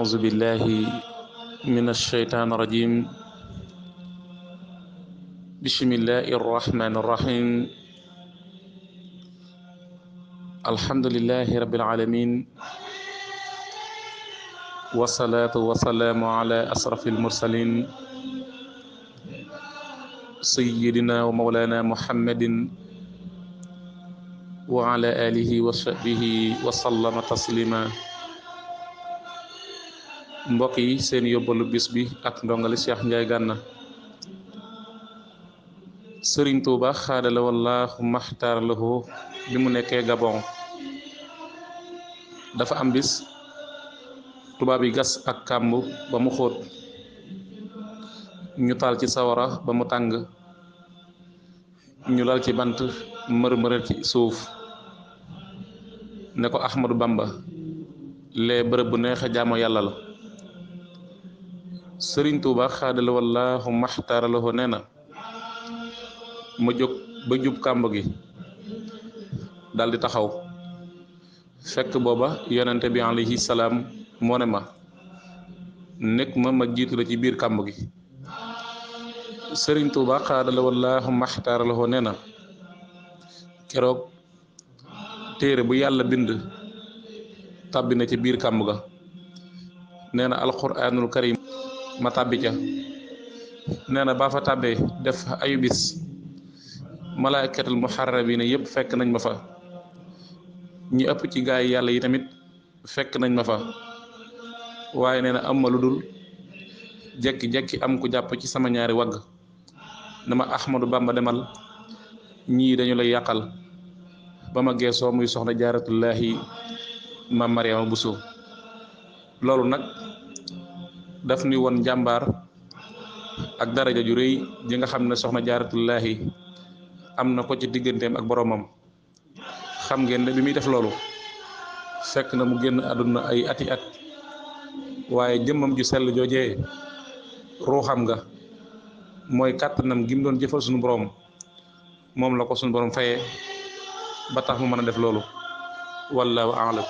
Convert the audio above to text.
أعوذ بالله من الشيطان الرجيم بسم الله الرحمن الرحيم الحمد لله رب العالمين والصلاة والسلام على أشرف المرسلين سيدنا ومولانا محمد وعلى آله وصحبه وسلم تسليما. mbokk yi seen yóbbalu bis bi ak ndongali Cheikh Ndiaye Gana. Sëriñ Tuuba xaadala wallaahu maxtaar lahu bi mu nekkee Gabon dafa am bis tubaab yi gas ak kàmb ba mu xóot ñu taal ci sawara ba mu tàng ñu lal ci bant mër-mëral ci suuf ne ko Ahmadu Bamba lee bërëb bu neex a jaamu yàlla la. Sëriñ Tuuba xaadala wallaahu maxtaar lahu nee na ma jóg ba jub kàmb gi daldi taxaw fekk booba yonente bi alayhi salaam moo ne ma nekk ma jiitu la ci biir kàmb gi. Sëriñ Tuuba xaadala wallaahu maxtaar lahu nee na keroog téere bu yàlla bind tàbbi na ci biir kàmb ga. nee na alquraanul karim ma tàbbi ca. nee na baa fa tàbbee def ayu bis malaaykatul muxarrabiina yëpp fekk nañ ma fa. ñi ëpp ci gaay yàlla yi tamit fekk nañ ma fa. waaye nee na am ma lu dul jekki-jekki am ku jàpp ci sama ñaari wagg na ma Ahmadu Bamba demal ñii dañu lay yàqal. ba ma geesoo muy soxna jaaratullaahi ma Mariama Buso. loolu nag daf ni woon njàmbaar ak daraja ju rëy ji nga xam ne soxna jaaratullaahi am na ko ci digganteem ak boroomam. xam ngeen ne bi muy def loolu fekk na mu génn àdduna ay ati at waaye jëmmam ju sell joojee ruuxam nga mooy kàttanam gi mu doon jëfal suñu boroom moom la ko suñu boroom fayee ba tax mu mën a def loolu. wallaahu a'lam.